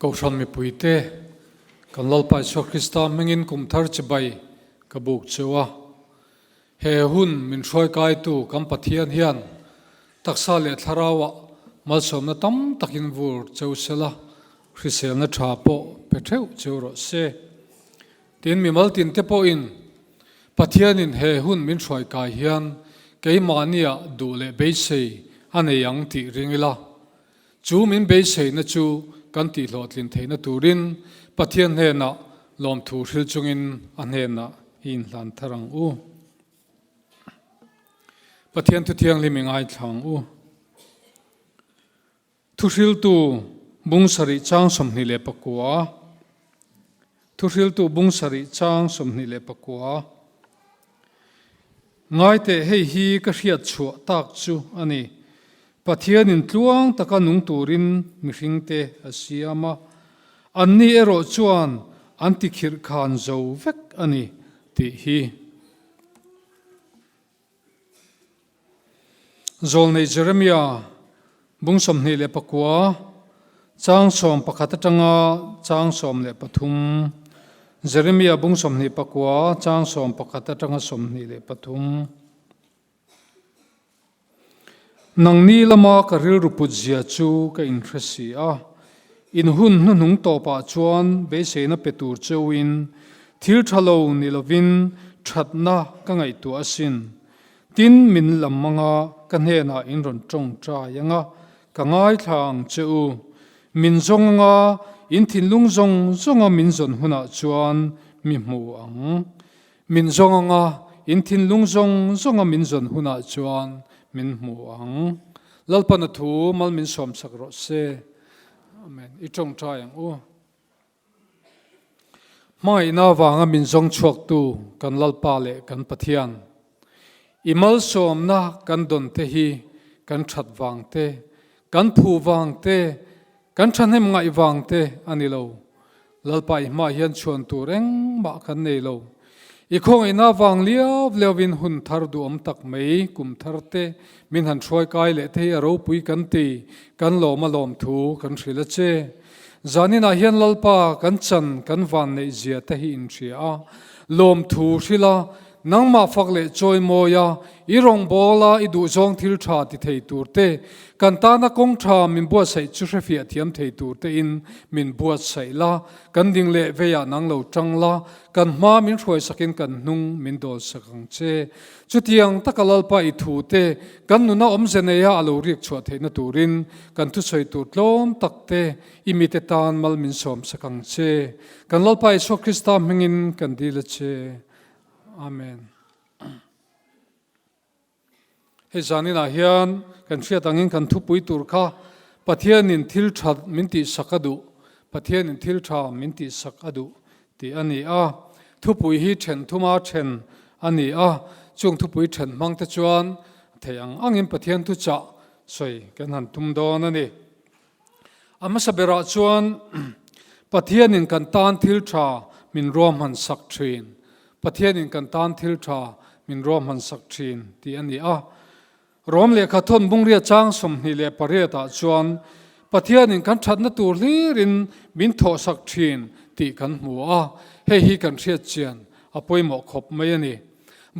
Kohhran mipuite, kan Lalpa Isua Krista hmingin kum thar chibai ka buk cheu a. He hun min hruai kaitu kan Pathian hian taksa leh thlarauah malsawmna tam takin vur cheu sela, hriselna tha pawh pe theuh cheu rawh se. Tin, mimal tinte pawhin Pathianin he hun min hruai kai hian keimahniah duh leh beisei a nei ang tih ring ila. Chu min beiseina chu kan tihhlawhtlin theihna turin Pathian hnenah lawmthu hril chungin a hnenah i inhlan thar ang u. Pathian thu thianghlim i ngaithla ang u. Thuhriltu bung sarih chang 29 Thuhriltu bung sarih chang 29 Ngaiteh hei hi ka hriat chhuah tak chu a ni. Pathianin tluang taka nung turin mihringte a siam a, anni erawh chuan an tikhirh khan zo vek a ni tih hi. Zawlnei Jeremia bung 29, chang 11 atanga chang 13 Jeremia bung 29, chang 11 atanga 23 Nangni lama ka rilru put zia chu ka inhre si a, in hun hnuhnung tawpah chuan beiseina pe tur cheuin thil tha lo ni lovin thatna ka ngaihtuah asin. Tin, min lam anga ka hnenah in rawn tawngtai anga ka ngaithla ang che u. Min zawng anga in thinlung zawng zawnga min zawn hunah chuan mi hmu ang. Min zawng anga in thinlung zawng zawnga min zawn hunah chuan min hmu ang. Lalpana thu mal min sawmsak rawh se. Amen. I tawngtai ang u. Hmangaihna avanga min zawng chhuaktu kan Lalpa leh kan Pathian, i malsawmna kan dawn te hi kan that vang te, kan phu vang te, kan thahnem ngaih vang te a ni lo. Lalpa i hmaah hian chhuan tur engmah kan nei lo. I khawngaihna avang liau liauin hun thar duhawm tak mai, kum thar te min han hruai kai leh te hi a ropui kan ti, kan lawm a lawmthu kan hrilh a che. Zaninah hian Lalpa kan chan kan van neih zia te hi inhria a, lawmthu hrilh a, nangmah fak leh chawi mawi a, i rawngbâwl a, i duhzawng thil tha ti thei tur te, kan tana kawng tha min buatsaih chu hrefiah thiam thei tur tein min buatsaih la, kan ding leh veiah nang lo tang la, kan hma min hruaisakin kan hnung min dawlsak ang che. Chutiang taka Lalpa i thu te kan nuna awmze neia a lo riak chhuah theihna turin kan thusawi tur tlawm tak te i mite tan mal min sawmsak ang che. Kan Lalpa Isua Krista hmingin kan dil a che. Amen. Hei zaninah hian kan hriat angin kan thupui tur kha Pathianin thil tha min tihsak a duh, Pathianin thil tha min tihsak a duh tih a ni a. Thupui hi then thuma then a ni a, chung thupui then hmang te chuan thei ang angin Pathian thuchah sawi kan han tum dawn a ni. A hmasa berah chuan Pathianin kan tan thil tha min ruahman sak thin, Pathianin kan tan thil tha min ruahman sak thin tih a ni a. Rom lehkha thawn bungria chang 28 ah chuan Pathianin kan thatna tur hlirin min thawhsak thin tih kan hmu a, hei hi kan hriat chian a pawimawh khawp mai a ni.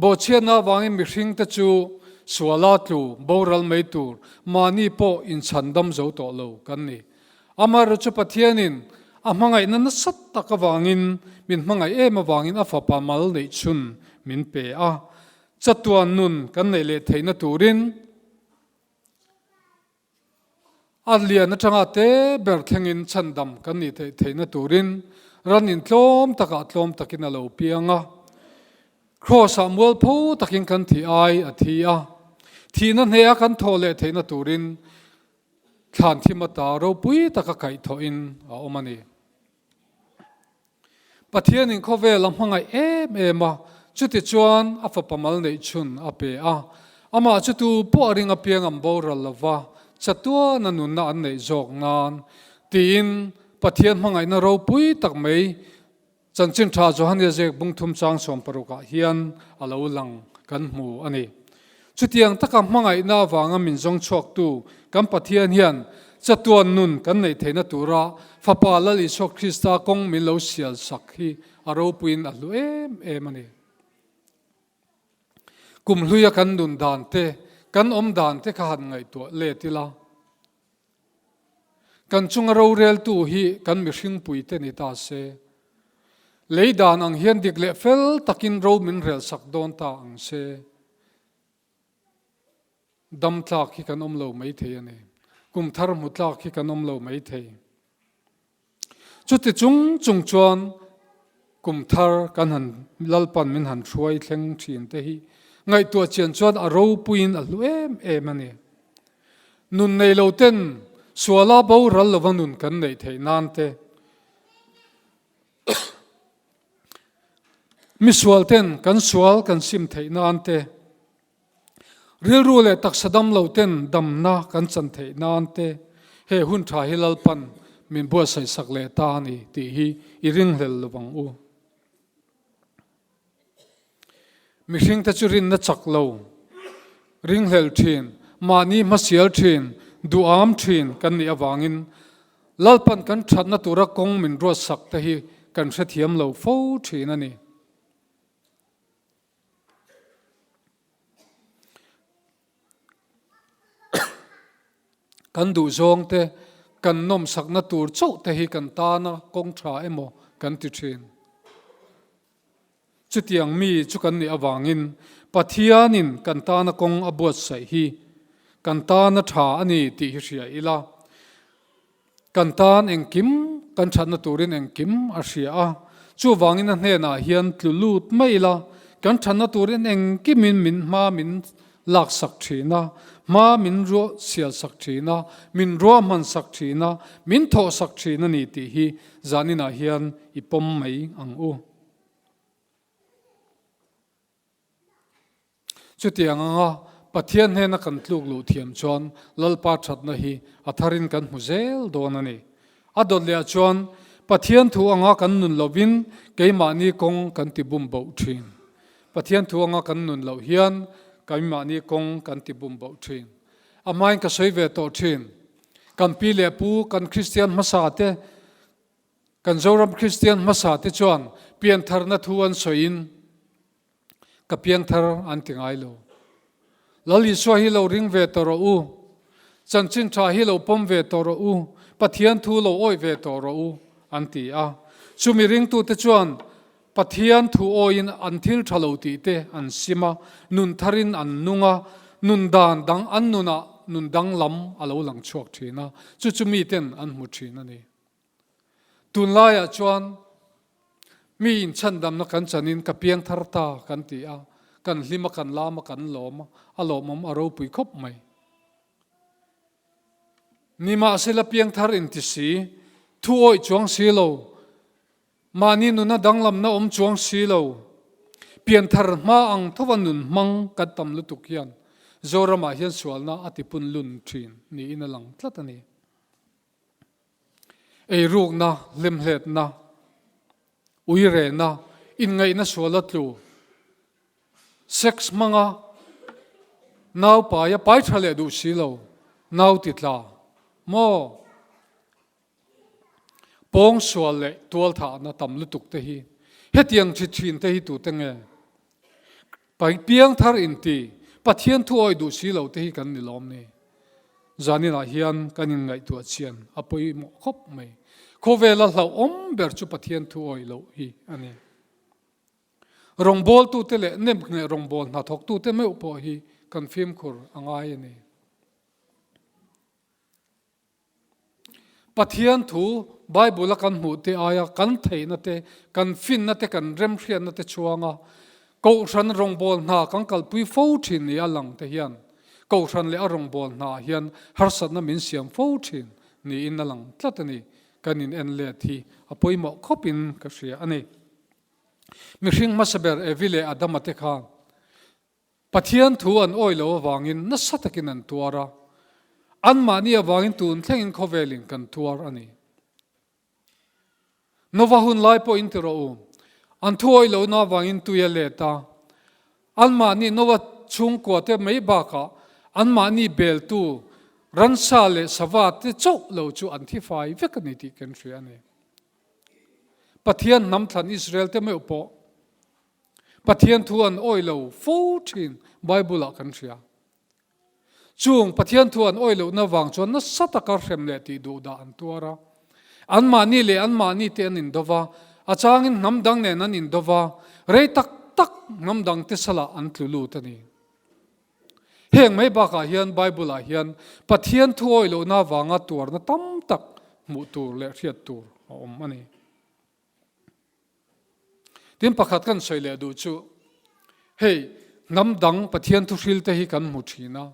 Bawhchhiatna avangin mihringte chu suala tlu boral mai tur mahni pawh inchhandam zo tawh lo kan ni. Amaherawhchu chu Pathianin a hmangaihna nasa tak avangin min hmangaih em avangin a fapa mal neih chhun min pe a, chatuan nun kan neih leh theihna turin a lian atanga te ber thlengin chhandam kan nih theih theihna turin ran in tlawm takah tlawm takin a lo piang a. Kraws-ah mualpho takin kan thih ai a thi a, thihna hneha kan thawh leh theihna turin thlan thim ata ropui taka kaihthawhin a awm a ni. Pathianin khawvel a hmangaih em em a, chutichuan a fapa mal neih chhun a pe a. Amah chu tu pawh a ring apiang an boral lo va, chatuana nunna an neih zawk nan tiin Pathian hmangaihna ropui tak mai Chanchin Tha Johania ziak bung thum chang 60 ah hian a lo lang kan hmu a ni. Chutiang taka hmangaihna avanga min zawng chhuaktu kan Pathian hian chatuan nun kan neih theihna tura Fapa Lal Isua Krista kawng min lo sial sak hi a ropuiin a hlu em em a ni. Kum hluia kan nun dan te, kan awm dan te kha han ngaihtuah let ila. Kan chunga roreltu hi kan mihringpuite ni ta se. Lei dan ang hian dik leh fel takin ro min relsak dawn ta ang se. Dam tlak hi kan awm lo maithei a ni. Kum thar hmu tlak hi kan awm lo maithei. Chuti chung chung chuan kum thar kan han Lalpan min han hruai thleng thin te hi ngaihtuah chian chuan a ropuiin a hlu em em a ni. Nun nei lo ten suala boral lova nun kan neih theih nan te, misual ten kan sual kan sim theih nan te, Rilru leh taksa dam lo ten damna kan chan theih nan te he hun tha hi Lalpan min buatsaih sak leh ta a ni tih hi i ringhlel lo vang u. Mihring te chu rinna chak lo, ringhlel thin, mahni hmasial thin, duham thin kan nih avangin Lalpan kan thatna tura kawng min ruatsak te hi kan hrethiam lo fo thin a ni. Kan duh zawng te, kan nawmsakna tur chauh te hi kan tana kawng tha emaw kan ti thin. Chutiang mi chu kan nih avangin Pathianin kan tana kawng a buatsaih hi kan tana tha a ni tih hi hria ila. Kan tan engkim, kan thatna turin engkim a hria a, chuvangin a hnenah hian tlu lut mai ila, kan thatna turin engkimin min hma min laksak thin a, hma min ruah sialsak thin a, min ruahmansak thin a, min thawhsak thin a ni tih hi zaninah hian i pawm mai ang u. Chutiang anga Pathian hnena kan tluk luh thiam chuan Lalpa thatna hi a tharin kan hmu zel dawn a ni. A dawt lehah chuan Pathian thu anga kan nun lovin keimahni kawng kan ti bum boh thin. Pathian thu anga kan nun loh hian keimahni kawng kan ti bum boh thin. A hmain ka sawi ve tawh thin. Kan pi leh pu, kan Kristian hmasa te, kan Zoram Kristian hmasa te chuan piantharna thu an sawiin, Ka piangthar an ti ngai lo. Lal Isua hi lo ring ve tawh rawh u. Chanchin tha hi lo pawm ve tawh rawh u. Pathian thu lo awih ve tawh rawh u, an ti a. Chumi ringtute chuan Pathian thu awiin an thil tha lo tih te an sim a, nun tharin an nung a, nun dan dang an nunah nun danglam a lo lang chhuak thin a, chu chu miten an hmu thin a ni. Tunlaiah chuan mi inchhandamna kan chanin ka piang thar ta kan ti a, kan hlim a, kan lam a, kan lawm a, a lawmawm a ropui khawp mai. Nimahsela piang thar inti si, thu awih chuang si lo, mahni nuna danglamna awm chuang si lo, pian thar hma ang thova nun hmang kan tam lutuk hian Zoramah hian sualna a tipun lun thin niin a lang tlat a ni. Eirukna, hlemhletna, uirehna, inngaihna suala tlu, sex hmanga nau paia pai tha leh duh si lo, nau ti tla maw? Pawng sual leh tual thahna tam lutuk te hi hetiang chi thin te hi tute nge? Piangthar inti, Pathian thu awih duh si lo te hi kan ni lawm ni. Zaninah hian kan inngaihtuah chian a pawimawh khawp mai. Khawvela hlauhawm ber chu Pathian thu awih loh hi a ni. Rawngbawltute leh nemngheh rawngbawl hnathawktute meuh pawh hi kan fimkhur a ngai a ni. Pathian thu Bible a kan hmuh te aia kan theihna te, kan finna te, kan remhriatna te chhuanga Kohhran rawngbâwl hna kan kalpui fo thin ni a lang te hian Kohhran leh a rawngbâwl hna ah hian harsatna min siam fo thin niin a lang tlat a ni. Kan in en let hi a pawimawh khawpin ka hria a ni. Mihring hmasa ber Evi leh Adama te khan Pathian thu an awih loh avangin nasa takin an tuar a, anmahni avangin tun thlengin khawvelin kan tuar a ni. Nova hun lai pawhin ti rawh u, an thu awih lohna avangin tui a let a, anmahni Nova chhungkua te mai bakah anmahni beltu. Ransa leh sava te chauh lo chu an thi fai vek a ni tih kan hria a ni. Pathian hnam thlan Israel te meuh pawh Pathian thu an awih lo fo thin Bible ah kan hria. Chung Pathian thu an awih lohna vang chuan nasa taka hrem leh tih duh dah an tuar a. Anmahni leh anmahni te an indo va, a changin hnam dang nen an indo va, rei tak tak hnam dang te salah an tlu lut a ni. Heng mai bakah hian Bible ah hian Pathian thu awih lohna vanga tuarna tam tak hmuh tur leh hriat tur a awm a ni. Tin pakhat kan sawi leh duh chu hei hnam dang Pathian thuhril te hi kan hmu thin a.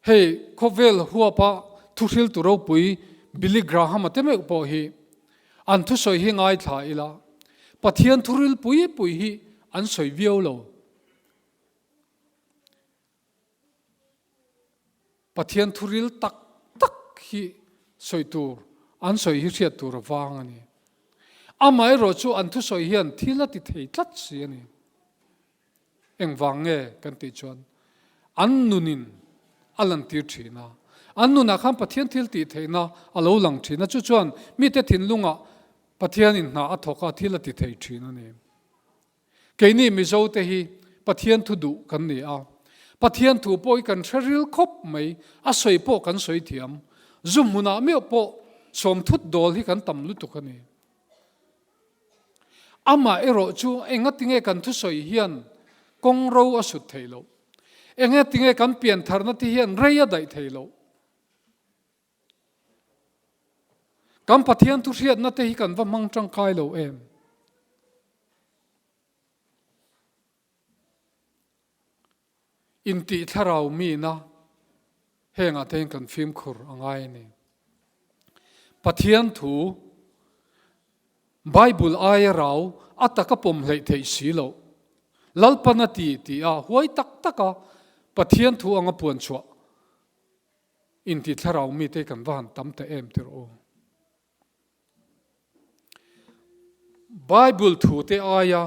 Hei khawvel huapa thuhril tu ropui Billy Graham-a te meuh pawh hi an thusawi hi ngaithla ila Pathian thuril pui pui hi an sawi viau lo. Pathian thuril tak tak hi sawi tur, an sawi hi hriat tur a vang a ni. Amaherawh chu an thusawi hian thil a ti thei tlat si a ni. Engvang nge kan tih chuan an nunin a lantir thin a, an nunah khan Pathian thil tih theihna a lo lang thin a, chu chuan mite thinlungah Pathianin hna a thawk a, thil a ti thei thin a ni. Keini Mizo te hi Pathian thu duh kan ni a, Pathian thu pawh hi kan hre ril khawp mai, a sawi pawh kan sawi thiam. Zu hmunah meuh pawh sawmthut dawl hi kan tam lutuk a ni. Amah erawh chu engatinge kan thusawi hian kawng ro a sut theih loh? Engatinge kan piantharna te hian rei a daih theih loh? Kan Pathian thu hriatna te hi kan va hmang tangkai lo em? Intih thlarau mina hengah te hian kan fimkhur a ngai a ni. Pathian thu Bible aia rau a taka pawm hleih theih si loh. Lalpan a ti tih a huai tak taka Pathian thu anga puan chhuah Inti thlarau mite kan va han tam ta em tirh u. Bible thu te aia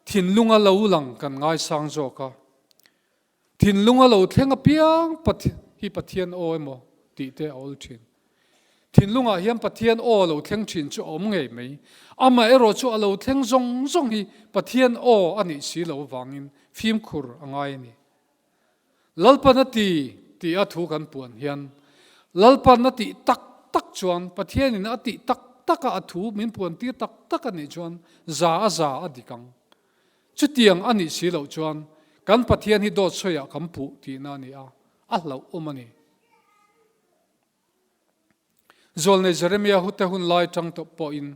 thinlunga lo lang kan ngaisang zawk a. Thinlunga lo thleng apiang hi Pathian aw emaw tih te a awl thin. Thinlungah hian Pathian aw a lo thleng thin chu a awm ngei mai. Amaherawh chu a lo thleng zawng zawng hi Pathian aw a nih si loh avangin fimkhur a ngai a ni. Lalpan a ti tih a thu kan puan hian Lalpan a tih tak tak chuan Pathianin a tih tak tak a a thu min puan tir tak tak a nih chuan za a za a dik ang. Chutiang a nih si loh chuan kan Pathian hi dawt sawiah kan puh tihna a ni a, a hlauh awm a ni. Zawlnei Jeremia hute hun lai tang tawh pawhin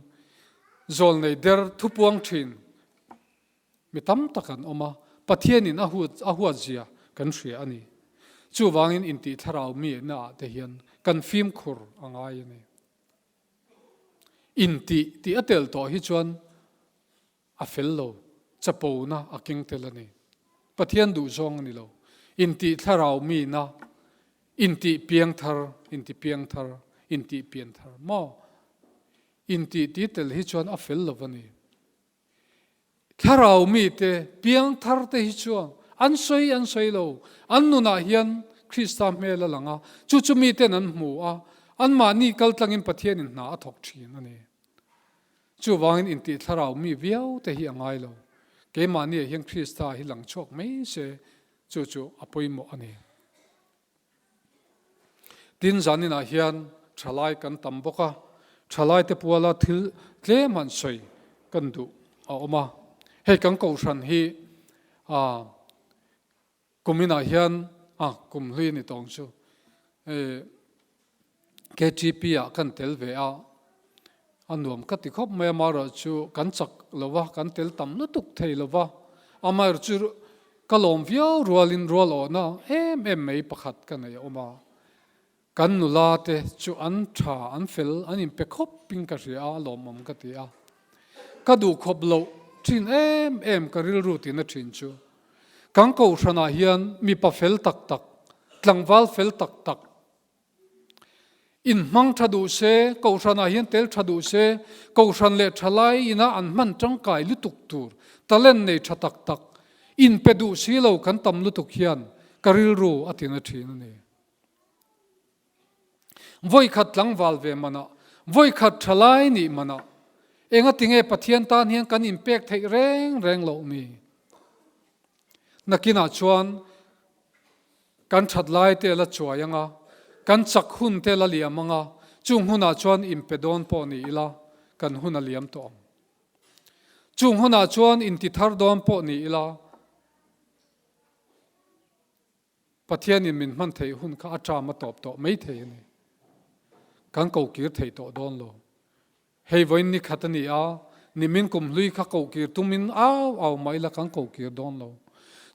zawlnei der thupuang thin Mi tam tak an awm a, Pathianin a huat a huatzia kan hria a ni. Chuvangin intih thlarau mi naah te hian kan fimkhur a ngai a ni. Intih tih a tel tawh hi chuan a fel lo, chapona a keng tel a ni. Pathian duhzawng a ni lo. Intih thlarau mi na, intih piangthar, inti piangthar, intih pianthar maw? Intih tih tel hi chuan a fel lo a ni. Thlarau mite, piangthar te hi chuan an sawi an sawi lo. An nunah hian Krista hmel a lang a, chu chu miten an hmu a, anmahni kaltlangin Pathianin hna a thawk thin a ni. Chuvangin intih thlarau mi viau te hi a ngai lo. Keimahniah hian Krista hi lang chhuak mai se, chu chu a pawimawh a ni. Tin, zaninah hian thalai kan tam bawk a, thalaite puala thil tlem han sawi kan duh a awm a. Hei kan kohhran hi kuminah hian a kum hlui a ni tawng chu KTP ah kan tel ve a, a nuam ka ti khawp mai a, amaherawh chu kan chak lo va, kan tel tam lutuk thei lo va, amaherawh chu ka lawm viau rualin rual awhna em em mai pakhat ka nei a awm a, kan nula te chu an tha, an fel, an inpe khawp in ka hria a, a lawmawm ka ti a, ka duh khawp loh thin em em ka rilru tina thin chu kan kohhranah hian mipa fel tak tak, tlangval fel tak tak, Inhmang tha duh se, Kohhranah hian tel tha duh se, Kohhran leh thalai ina an hman tangkai lutuk tur talent nei tha tak tak inpe duh si lo kan tam lutuk hian ka rilru a tina thin a ni. Vawikhat tlangval ve manah, vawikhat thalai nih manah, engatinge Pathian tan hian kan inpek theih reng reng loh ni? Nakinah chuan kan that lai te la chuai anga, kan chak hun te la liam anga, chung hunah chuan inpe dawn pawh ni ila, kan hun a liam tawh ang. Chung hunah chuan inti thar dawn pawh ni ila, Pathianin min hman theih hun kha a ṭam a tawp tawh mai thei a ni. Kan kokir thei tawh dawn lo. Hei vawiin ni khat a ni a, nimin kum hlui kha kokir tumin au au mah ila kan kokir dawn lo.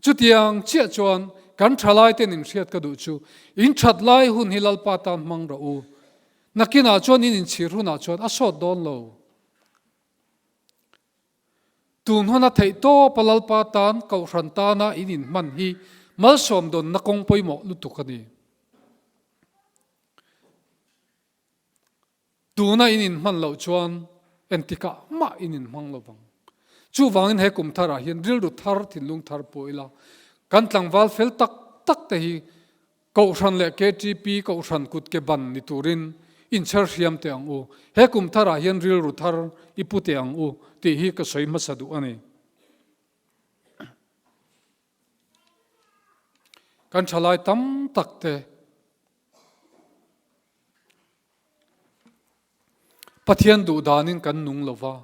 Chutiang chiah chuan kan ṭhalai ten inhriat ka duh chu, in ṭhat lai hun hi Lalpa tan hmang rawh u. Nakinah chuan in inchhir hunah chuan a sawt dawn lo. Tun huna theih tawp a Lalpa tan Kohhran tana in inhman hi malsawm dawnna kawng pawimawh lutuk a ni. Tuna in inhman loh chuan entikah mah in inhmang lo vang. Chuvangin he kum tharah hian rilru thar, thinlung thar pawh ila kan tlangval fel tak tak te hi Kohhran leh KTP Kohhran kut ke ban ni turin inchher hriam teh ang u. He kum tharah hian rilru thar i pu teh ang u tih hi ka sawi hmasa duh a ni. Kan thalai tam tak te Pathian duh danin kan nung lova.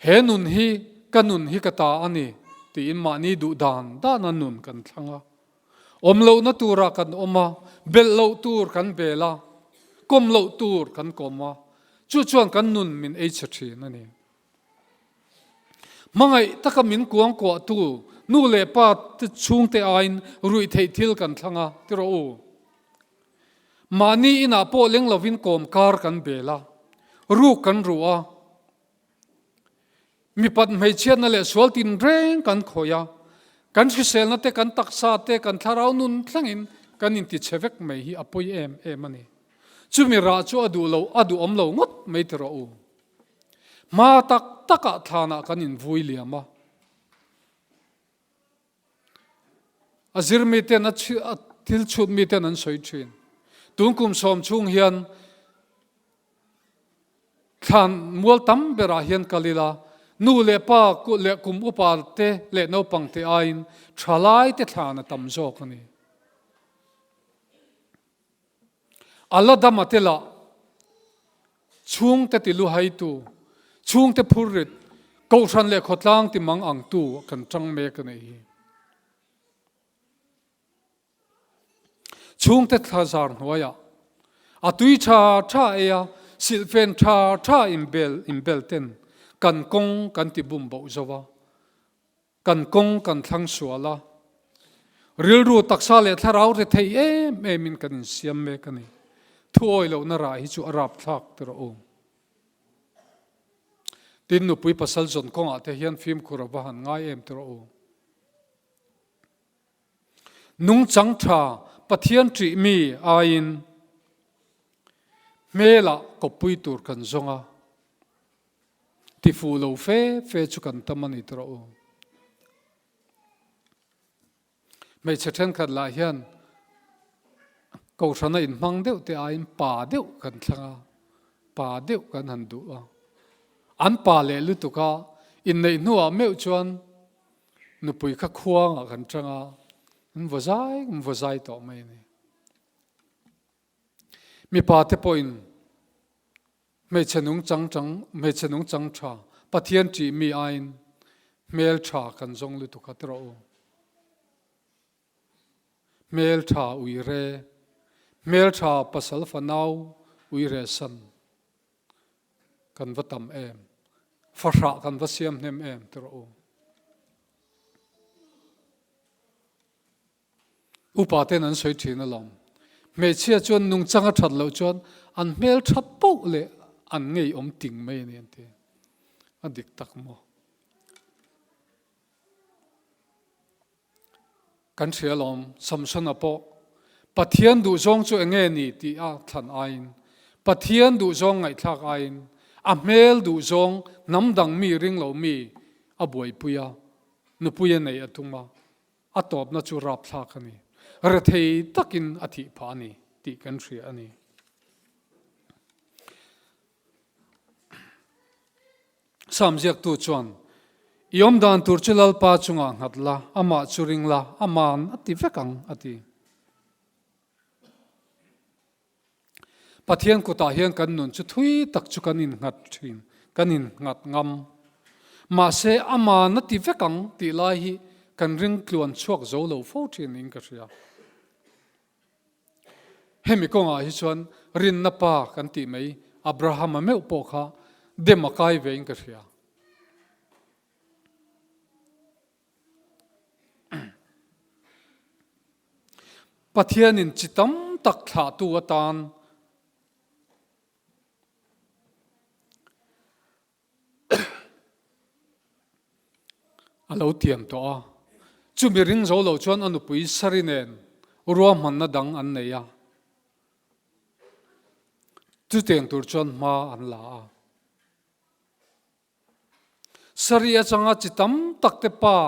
He nun hi ka nun hi ka ta a ni tiin mahni duh dan dana nun kan thlang a. Awm lohna turah kan awm a, belh loh tur kan bel a, kawm loh tur kan kawm a, chu chuan kan nun min ei chhe thin a ni. Hmangaih taka min kuangkuahtu nu leh pa te chhungte aiin ruih theih thil kan thlang a, ti rawh u. Mahni inah pawh leng lovin kawm kar kan bel a, ruk kan ruh a, Mipat hmeichhiatna leh sual tinreng kan khawih a, kan hriselna te, kan taksa te, kan thlarau nun thlengin kan intichhe vek mai hi a pawi em em a ni. Chumi rah chu a duh lo, a duhawm lo ngawt mai ti rawh u. Hma tak takah thlanah kan invui liam a. A zirmi ten a thil chhutmi ten an sawi thin. Tun kum sawm chhung hian thlan mual tam berah hian kal ila, nu leh pa leh kum upa te leh naupang te aiin thalai te thlan a tam zawk a ni. A la dama te lah chhungte ti luhaitu, chhungte phurrit, Kohhran leh khawtlang ti mang angtu kan tang mek a nih hi. Chhungte thla zar hnuaiah a tui tha tha ei a, silhfen tha tha inbel inbel ten kan kawng kan ti bum boh zo a. Kan kawng kan thlang sual a, rilru taksa leh thlarau ri thei em em in kan insiam mek a ni. Thu awi lohna rah hi chu a rapthlak ti rawh u. Tin, nupui pasal zawn kawngah te hian fimkhur a va han ngai em ti rawh u. Nungchang tha Pathian ṭih mi aiin hmelah kawppui tur kan zawng a. Ti fuh lo fe fe chu kan tam a ni tawh u. Hmeichhe thenkhat lah hian Kohhrana inhmang deuh te aiin pa deuh kan thlang a, pa deuh kan han duh a. An pa leh lutuk a, inneih hnuah meuh chuan nupui kha khuangah kan tang a, an vaw zai an vaw zai tawh mai a ni. Mipa te pawhin Hmeichhe nungchang chang, hmeichhe nungchang tha, Pathian ṭih mi aiin hmel tha kan zawng lutuk a ti rawh u. Hmel tha uire, hmel tha pasal fanau uire san kan va tam em, fahrah kan va siam hnem em ti rawh u. Upa ten an sawi thin alawm. Hmeichhia chuan nungchang a that loh chuan an hmel that poh leh an ngeiawm ting mai a ni an ti. A dik tak maw? Kan hria alawm, Samsona pawh Pathian duhzawng chu enge ni tih a thlan aiin, Pathian duhzawng ngaihthlak aiin a hmel duhzawng hnam dang mi ring lo mi a buaipui a, nupui a neih a tum a. A tawpna chu rapthlak a ni. Rethei takin a thih phah a ni tih kan hria a ni. Sam ziaktu chuan, I awm dan tur chu Lalpa chungah nghat la, amah chu ring la, aman a ti vek ang, a ti. Pathian kutah hian kan nun chu thui tak chu kan innghat thin, kan innghat ngam. Mahse, aman a ti vek ang tih lai hi kan ring tluan chhuak zo lo fo thin niin ka hria. Hemi kawngah hi chuan rinna pa kan tih mai Abrahama meuh pawh kha dem a kai vein ka hria. Pathianin chi tam tak thlahtu atan A lo tiam tawh a, chumi ring zo lo chuan a nupui Sari nen ruahmanna dang an nei a, chutiang tur chuan hma an la a. Sari atanga chi tam tak te pa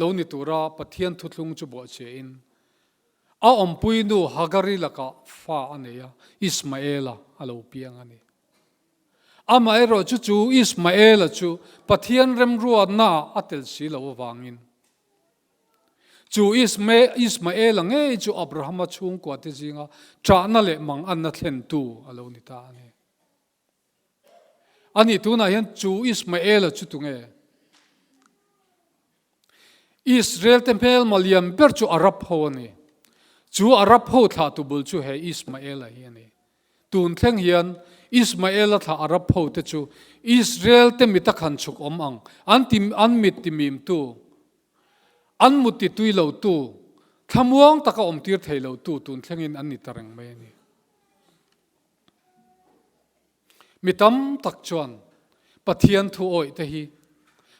lo ni tura Pathian thuthlung chu bawhchhiahin a awmpui nu Hagari lakah fa a nei a, Ismaela a lo piang a ni. Amaherawh chu chu Ismaela chu Pathian remruatnaah a tel si lo avangin, chu Ismaela ngei chu Abrahama chhungkuate zinga ṭahna leh manganna thlentu a lo ni ta a ni. Ani tunah hian chu Ismaela chu tunge? Israel-te hmelma lian ber chu Arab ho a ni. Chu Arab ho thlahtu bul chu he Ismaela hi a ni. Tun thleng hian Ismaela thlah Arab ho te chu Israel-te mita khan chhuk awm ang, an ti an mit ti mimtu, an mut ti tui lotu, thlamuang taka awm tir thei lotu tun thlengin an ni ta reng mai a ni. Mi tam tak chuan Pathian thu awih te hi,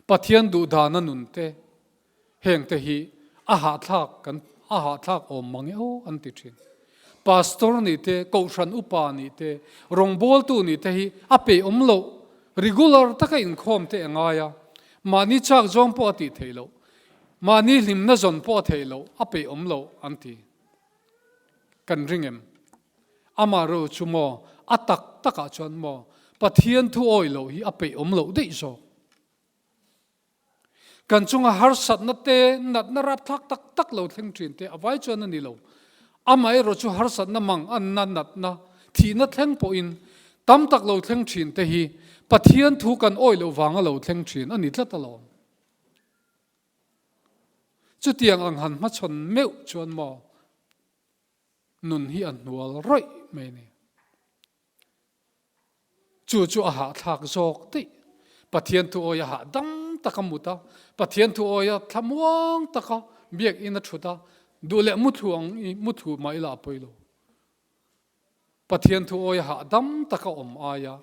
Pathian duhdana nun te, heng te hi a hahthlak kan a hahthlak awm mang e aw an ti thin. Pastor nih te, Kohhran upa nih te, rawngbawltu nih te hi a peih awm loh, regular taka inkhawm te a ngai a, mahni chak zawng pawh a tih theih loh, mahni hlimna zawn pawh a theih loh, a peih awm loh an ti. Kan ring em? Amah ro chu maw, a tak takah chuan maw, Pathian thu awih loh hi a peih awm loh daih zawk. Kan chunga harsatna te, natna rapthlak tak tak lo thleng thin te a vai chuan a ni lo. Amaherawh chu harsatna mang anna, natna, thihna thleng pawhin tam tak lo thleng thin te hi Pathian thu kan awih loh vanga lo thleng thin a ni tlat alawm. Chutiang ang han hmachhawn meuh chuan maw, nun hi a hnual rawih mai a ni. Chu chu a hahthlak zawk daih. Pathian thu awia hahdam taka mut a, Pathian thu awia thlamuang taka biakinn a thut a, duh leh muthlu ang i muthlu mah ila a pawi lo. Pathian thu awia hahdam taka awm aia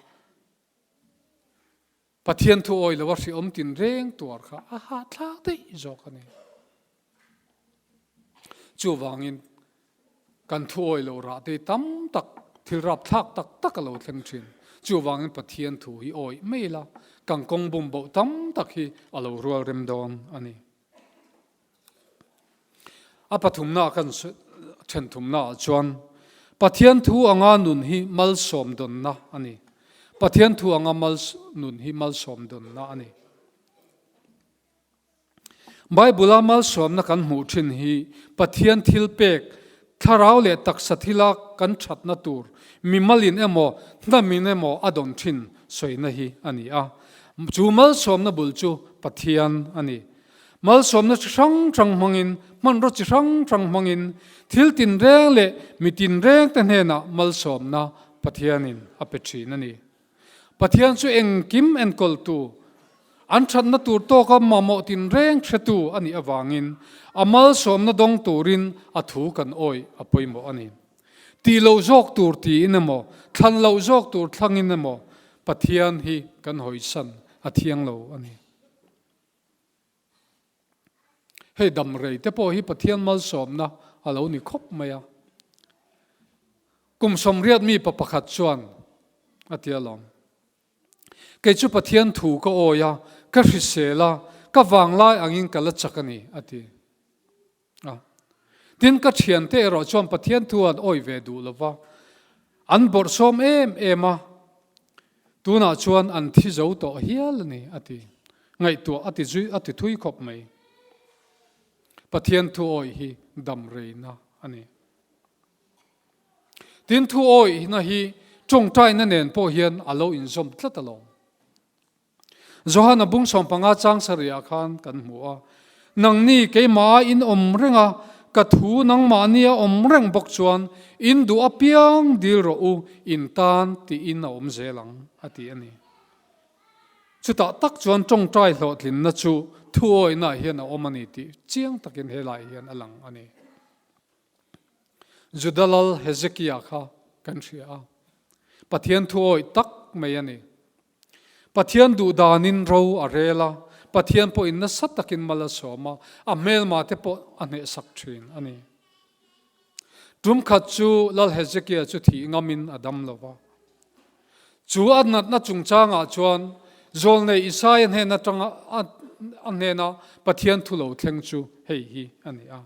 Pathian thu awi lo a hriawm tinreng tuar kha a hahthlak daih zawk a ni. Chuvangin kan thu awi lo rah te tam tak thil rapthlak tak tak a lo thleng thin. Chuvangin Pathian thu hi awi mai ila kan kawng bum boh tam tak hi a lo rual rem dawn a ni. A pathumna kan then thumna ah chuan Pathian thu anga nun hi malsawm dawnna a ni. Pathian thu anga mal nun hi malsawm dawnna a ni. Bible-a malsawmna kan hmuh thin hi Pathian thil pek, thlarau leh taksa thila kan thatna tur mimalin emaw hnamin emaw a dawn thin sawina hi a ni a. Chu malsawmna bul chu Pathian a ni. Malsawmna chi hrang hrang hmangin, hmanraw chi hrang hrang hmangin, thil tinreng leh mi tinrengte hnenah malsawmna Pathianin a pe thin a ni. Pathian chu engkim enkawltu, an thatna tur tawka mamawh tinreng hretu a nih avangin a malsawmna dawng turin a thu kan awih a pawimawh a ni. Tih loh zawk tur tiin emaw, thlan loh zawk tur thlangin emaw Pathian hi kan hawisan a thiang lo a ni. Hei dam rei te pawh hi Pathian malsawmna a lo ni khawp mai a. Kum 80 mi pa pakhat chuan a ti alawm. Kei chu Pathian thu ka awi a, ka hrisel a, ka vanglai angin ka la chak a ni a ti. A. Tin, ka thiante erawh chuan Pathian thu an awih ve duh lo va, an bawrhsawm em em a. Tunah chuan an thi zo tawh hial a ni, a ti. Ngaihtuah a ti zui a ti thui khawp mai. Pathian thu awih hi dam reina a ni. Tin thu awihna hi tawngtaina nen pawh hian a lo inzawm tlat alawm. Johana bung 15 chang sarih ah khan kan hmu a, Nangni keimah in awm reng a, ka thu nangmahni a awm reng bawk chuan in duh apiang dil rawh u, in tan tiin a awm zel ang, a ti a ni. Chutah tak chuan tawngtai hlawhtlinna chu thuawihnaah hian a awm a ni tih chiang takin helaiah hian a lang a ni. Juda lal Hezekia kha kan hria a, Pathian thuawih tak mai a ni. Pathian duh danin ro a rel a, Pathian pawhin nasa takin mal a sawm a, a hmelma te pawh a hnehsak thin a ni. Tum khat chu Lal Hezekia chu thih ngamin a dam lo va. Chu a natna chungchangah chuan Zawlnei Isaia hnen atanga a hnena Pathian thu lo thleng chu hei hi a ni a,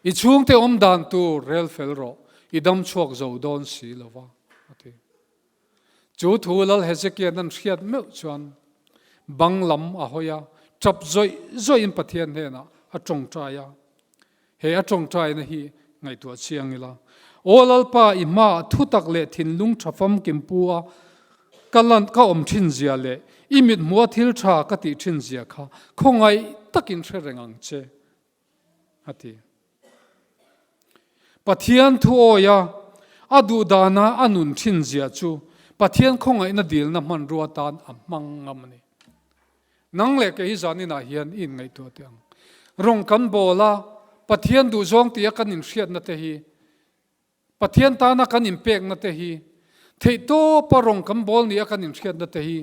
I chhungte awm dan tur rel fel rawh, i dam chhuak zo dawn si lo va, a ti. Chu thu Lal Hezekia'n an hriat meuh chuan bang lam a hawi a, ṭap zawih zawihin Pathian hnenah a ṭawngṭai a. He a ṭawngṭaina hi ngaihtuah chiang ila, Aw Lalpa, i hmaah thutak leh thinlung ṭha famkim pu a ka lan ka awm ṭhin zia leh i mithmuha thil ṭha ka tih ṭhin zia kha khawngaih takin hre reng ang che, a ti. Pathian thuawia a duhdana a nun thin zia chu Pathian khawngaihna dilna hmanrua tan a hmang ngam a ni. Nang leh kei hi zaninah hian i inngaihtuah teh ang. Rawng kan bawl a, Pathian duhzawng tia kan inhriatna te hi, Pathian tana kan inpekna te hi, theihtawpa rawng kan bawl nia kan inhriatna te hi.